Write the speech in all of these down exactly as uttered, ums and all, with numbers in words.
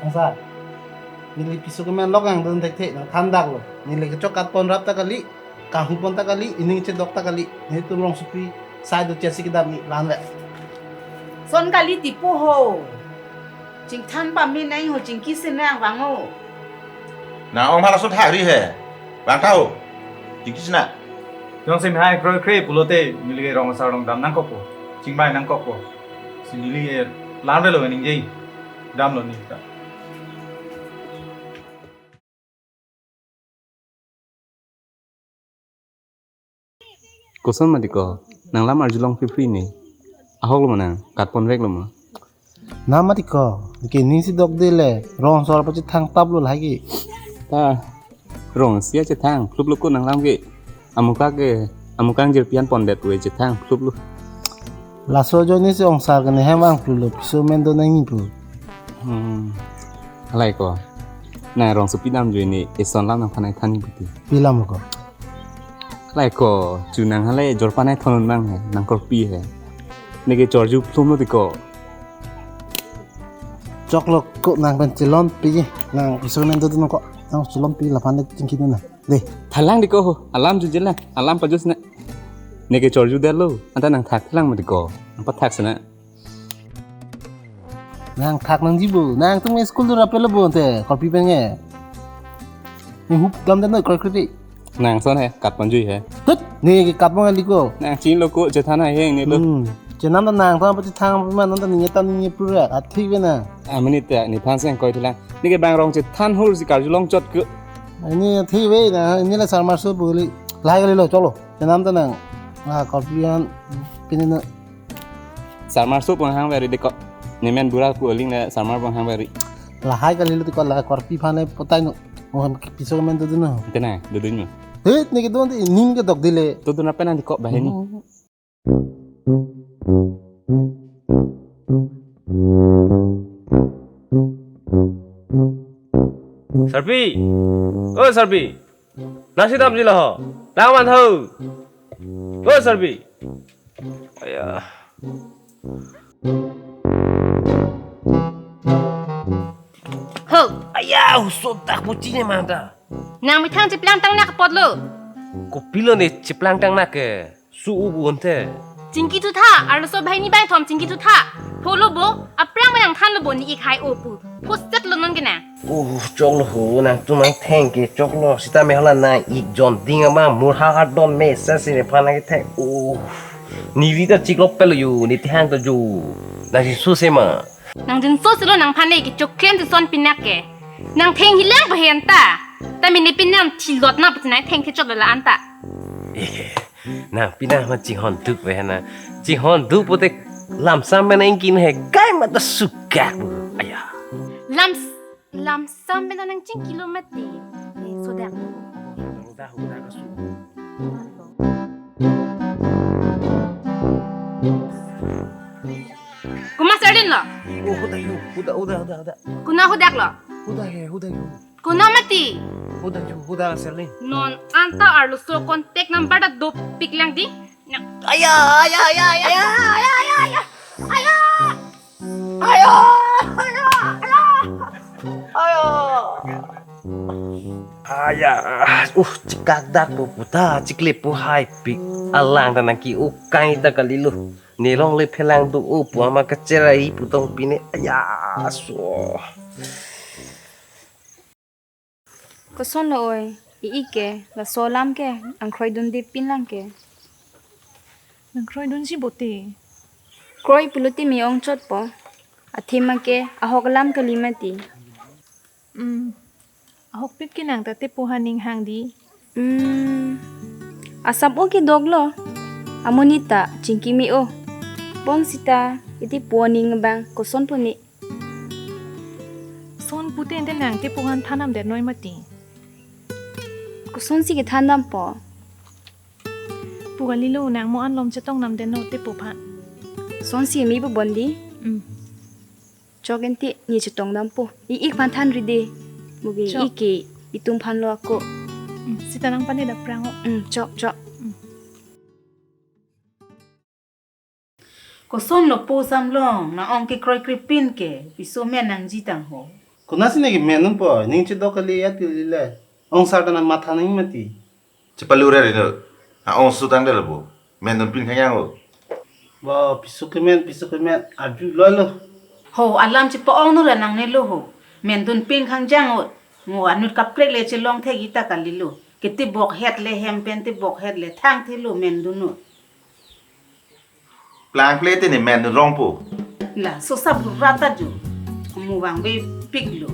Sir, neli piso kemen lok nangdun thekthe, nangthan daklo. Neli kechok katpon rap ta kali, kahupon ta kali, ining chedok ta kali. Netum rongsopi sai do chesi kedam ni lan le. Son kali tipo ho. Chingthan pame nang ho, chingki si nang vang ho. Nang ong malah sut hari he. Vang ta ho. Chingki si nang. Jongsi mehai kroikre pulote neli ke rong asar along dam nangkokpo. Chingbai nangkokpo. Si neli ke lan relo ningje. Damlo neli ta. Koson mati ko, nang lam arjulong free free ni. Ahok lo ma nang, katpon vek lo ma. Nang mati ko, ke ning si dokde le, rong asar pachethang tap lo lagi. Ta, rong sia chethang, klup lo ko nang lam ke. Amuka ke, amuka jirpi an pondet we chethang, klup lo. Laso ajoine si ong sar kene hem vang pulo, piso men do nangji pu. Hmm. Halai ko. Nang rongsopi dam ajoine, eson lam nangphan ai than ni puti. Pi lam ko. Halai ko, chu nang halai jor pan ai than un mang he, nang korpi he. Neke chorju plum lo ti ko. Choklo ko nang pen chelon pi, nang piso men do nang ko, nang chelon pi laphan de chingki na. De. Thalang di ko ho, alam jujelang, alam pajus na. Neke chorju detlo, anta nang thak lang ma di ko, nang pathak sana. Nang thak nangji bo, nangtum school dur apelo bo te, korpi pen nge. Ni hup dam den noi kroikre. Nang son he, katpon jui he. Tut, neke katpon ngali ko. Nang chin lo ko, chethan hai heng ni lo. Hmm, chenam ta nang ta pachethang man ta ni ta ni pura, athi ve na. Amani ta, nephan seng koi thilang. Neke bang rong chethan hur si karjulong chot ko. Ini athi ve na, ini la sarmar so buli. Lahai kali lo, choklo. Chenam ta nang. Ah, korpi an pini na. Sarmar so pang hang veri de ko. Nemen bura pu aling na sarmar pang hang veri. Lahai kali lo ti ko, lahai korpi phan le potai no. Oh, piso men do no. Tena, do no. Hei, neke don ti ning ke dokde le. To do na penan di ko bahini. Hmm. Sarpi. Oh, Sarpi. Nasi dam jila ho. Lang man tho. Oh, Sarpi. Aya. Ho. Aya, uso tak puchi ne mangta. Nang methang cheplang tang nak pot lo. Kopilo ne cheplang tang nak ke. Su u bu ante. Chingki thu tha, arloso bhai ni bang thom chingki thu tha. Pho lo bo, aplang bang nang than lo bo ni ik hai o pu. Pho set lo non ke na. Uh, choklo ho, nangtum nangtheng ke choklo. Sita me hala nang ik jon ding ama, mur ha ha don me sa si ne phan nang theng. Uh, ni vi ta chiklo pelo yo, ni thang to jo. Nang si su se ma. Nang jin so silo nangphan ne ke choklen si son pinak ke. Nang theng hilang bahen ta. Ta mene pin nang thilot na pati nang theng thechot la anta. Eh, nang pinang ma chinghon duk bahen na. Chinghon duk pote lamsam mena ingkin he kai mata sukak bu. Aya. Lam, lamsam mena nang chingkilo mati. Eh, sodak. Udah, udah, kasu. Kuma sardin lo? Oh, huda yu, huda, huda, huda, huda. Kuna hudak lo? Huda he, huda yu. Kuna mati? Huda yu, huda sardin. Non anta arloso contact number ta dopik lang di. Na. Aya, aya, aya, aya. Aya, aya, aya, aya. Aya. Aya, aya, aya. Aya, aya. Aya, uh, chikak dak pu puta, chikle pu hai pik. Alang ta nang ki ukai ta kalilo. Nelong le phelang do o pu ama kacherai pu tong pine. Aya, so. Koson lo oi, i-ik ke, laso alam ke, nang kroidunde pin lang ke. Nang kroidunji bote. Kroi pulote me-ong chotpo. Athema ke, ahok alam kali mati. Hmm. Ahokpik ke nang ta tepo ha ning hang di. Hmm. Asap o kedok lo. Amonit ta chingki me-o. Bong sita, iti po ning bang, koson po ni. Son pute ente nang tepo han thanam det noi mati. Koson si kethan dampo. Pu kalilo nang mo an lom chetong nam det no tepo phan. Son si mi bo bondi. Hmm. Chok ente ni chetong dampo. I-ik phan than ride. Mugi chok. I-ik ke itum phan lo ako. Hmm. Sita nang pane daprang o. Hmm, chok, chok. Hmm. Koson lo po Samlong, nang ong ke kroikre pin ke, piso men nangji tang ho. Konatsi neke mendunpo, ning chedok kali ya tili le. Ong sar ta nangmatha nang mati. Chepalura rino. Ha ong sutang de labo. Mendun pin khang yang o. Bo, piso kemen, piso kemen, arjuloi lo. Ho, alam chepa-ong nura nangne lo ho. Mendun pin khang jang o. Ngo anut kaprek le chelong thek ita kalilo. Ketibok het le hem pen tibok het le thangthelo mendun o. Plangple te ne mendun rongpo. La, so sap rata ju. Mu vangve piklo.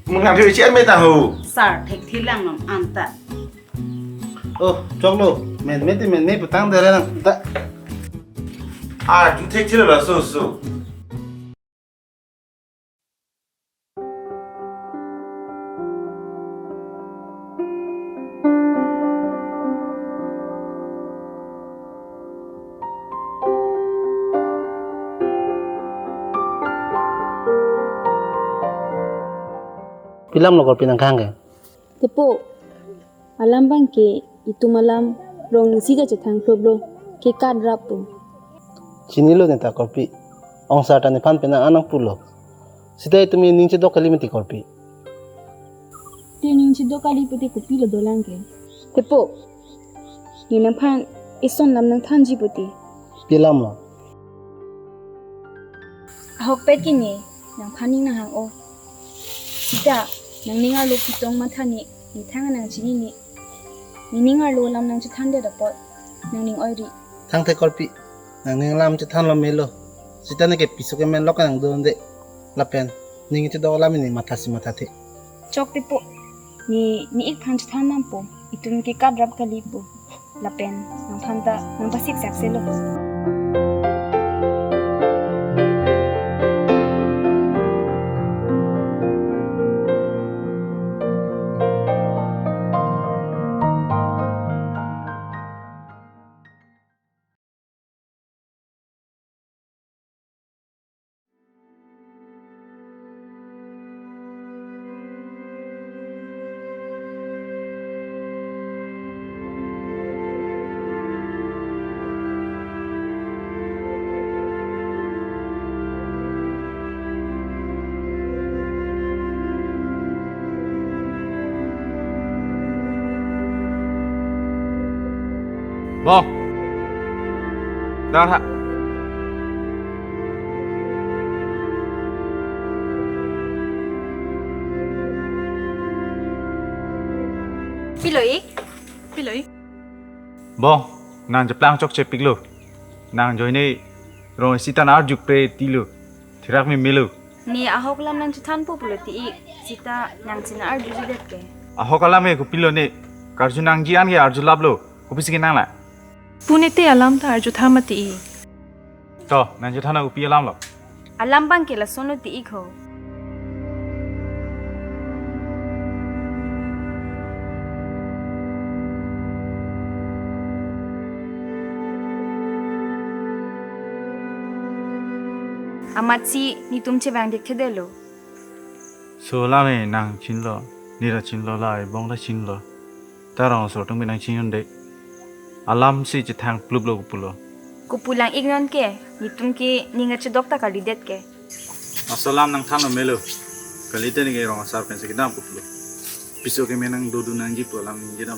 Mu nang thiri chen me ta ho. Sar thekthe lang non anta. Oh, choklo. Men me te men me putang dere nang ta. Ah, ju thekthelo la so so. Pi alam lo Korpi nangkehang ke? Tepo, alam abang ke itum alam rong isi ta chethang kloplo, kekat rap po. Chinilo neta Korpi. Ong sar ta nephan penang anang pulo. Seta itum ining chedok kali mati Korpi. Te ning chedok kali pute kopilo dolang ke? Tepo, ne nangphan ison alam nangthanji pute. Pi alam lo? Ahokpet ke ne nangphan ning nanghang o. Seta nangning arlo pitong matha ne, ne thang nangchinine. Nening arlo alam nangchethandet apot nangning oiri. Thangthe Korpi, nangning alam chethanlo melo. Seta neke piso kemen lok nangdunde. Lapen ning chedok alam ne mathasi mathathe. Chok Tepo, ne ne-ik aphan chethan dampo. Itum kekat rap kali po. Lapen nangphan ta nangpasik sakselo. Bong. Dar ha. Pilo ik? Pilo ik? Bong, nang cheplang chokche piklo. Nang ajoine rong isi ta arjupre tilo. Thirak me melo. Ne ahok alam nangchethanpo pulo ti ik, seta nangchin arjujidet ke. Ahok alam ke kopilo ne, karju nangji an ke arjulaplo, kopisi kenang la? Pune te alam ta arjutha mati ik. To, nangchethan kopi alam lo? Alam abang ke lasonlo ti ik ho. Amatsi netum chevang dikthedetlo. So alam ne nang chinlo, ne ra chinlo, la ebong ta chinlo. Ta rong asor atum penang chinunde. Alam si chethang pluplo kopulo. Kopulang ik non ke, netum ke ning kachedok ta kalidet ke. Laso alam nangthanlo melo. Kalite neke rong asar pensi kedam kopulo. Piso kemen nangdodun nangji pu alam ningje dam.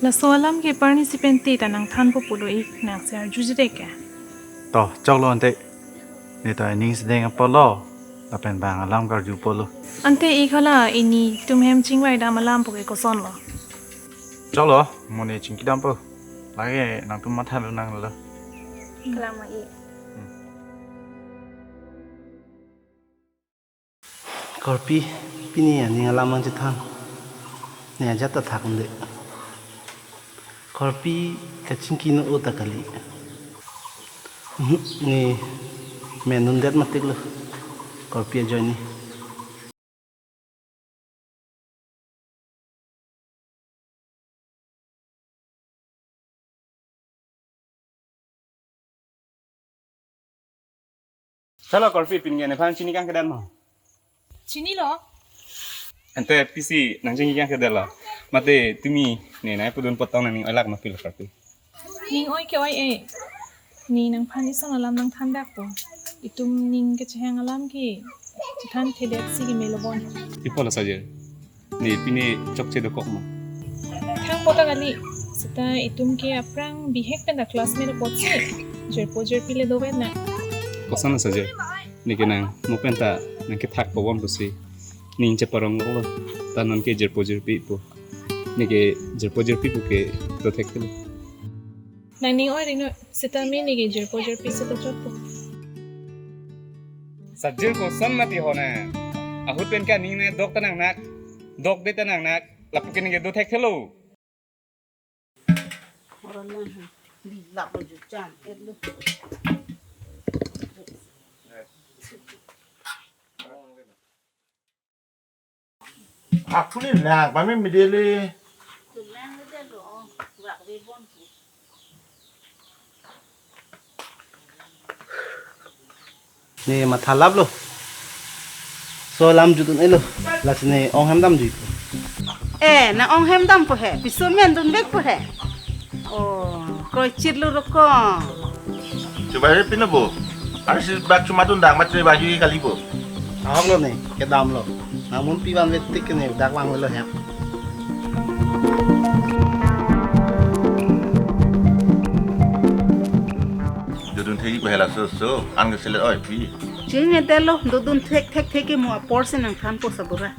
Laso alam ke parni si pente ta nangthanpo pulo ik, nangsi arjujide ke. To, choklo ante. Ne ta ining sedeng apotlo, lapen bang alam karjupolo. Ante ik hala netum hem chingvai dam alam puke kosonlo? Choklo, mo ne chingki dampo. Lake nangtum matha lo nanglo. Kalang ma ik. Hmm. Korpi, pini aning alam nangchethan. Ne ajat ta thak unde. Korpi kachingki no o ta kali. Mhm, ne mendundet matik lo. Korpi ajoine. Chalo, Korpi, pini nephan chini kangkedan mo? Chinilo. Ante pisi nang chini kangkedetlo. Mate tumi ne nai pudun potong nangning oilak ma pilo, Korpi? Ning oi ke oi-e. Ne nangphan ison alam nangthandakpo. Itum ning kachehang alam ke Chethan thedet si kemelo bon. Ipo la Sajir. Ne pine chokche dokok ma. Thang pota kali. Seta itum ke aphrang bihek pen ta classmate apotsi. Jirpo jirpi le dovet na. Koson la Sajir. Neke nang mo pen ta nang kethak po bon pusi ning cheparong lo. Ta non ke jirpo jirpi po. Neke jirpo jirpi po ke dothekthelo. Nangning oi ri non, seta me neke jirpo jirpi seta chotpo. Sajir koson mati ho na. Ahut pen ke aning ne dok ta nangnak, dokde ta nangnak, lapu ke neke dothekthelo. Akuli lang, pame midele. Ne matha laplo. So lam jutun elo. Lasi ne ong hem damjuipo. Eh, nang ong hem dampo he. Piso men dunvekpo he. Oh, kroichit lo roko. Chubai pina bo. Arsi bak chuma dun dang mat chubai ju kali bo. Ahok lo ne, kedam lo. Namun pi van vetik ne dak vanglo hem. Dodun thekji pehela so so, an ke selet oi pi. Ching ne delo, dodun thek thek thek ke mo apor si nangthanpo sabura.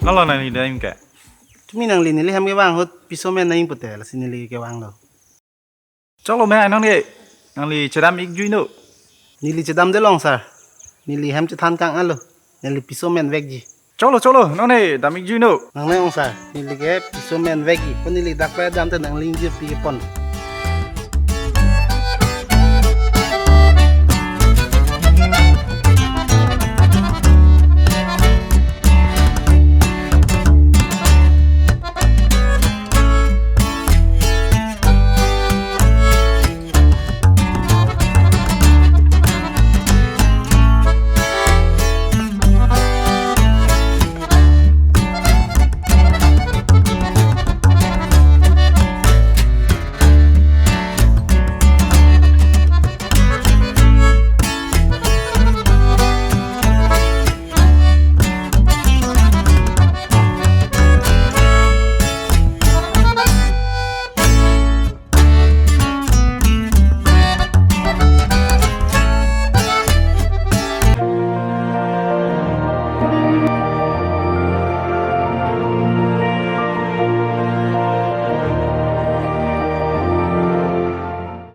Nalo nangli dam ke. Tumi nangli neli hem kevang ahut piso men nangji pute, lasi neli kevanglo. Choklo me, nang ne, nangli chedam ik jui no. Neli chedamde long sir. Neli hem chethan kang alo. Neli piso men vekji. Choklo, choklo, nang ne dam ik jui no. Nang ne ong sir. Neli ke piso men vekji. Ko neli dak pe dam te nangli ingjir pi pon.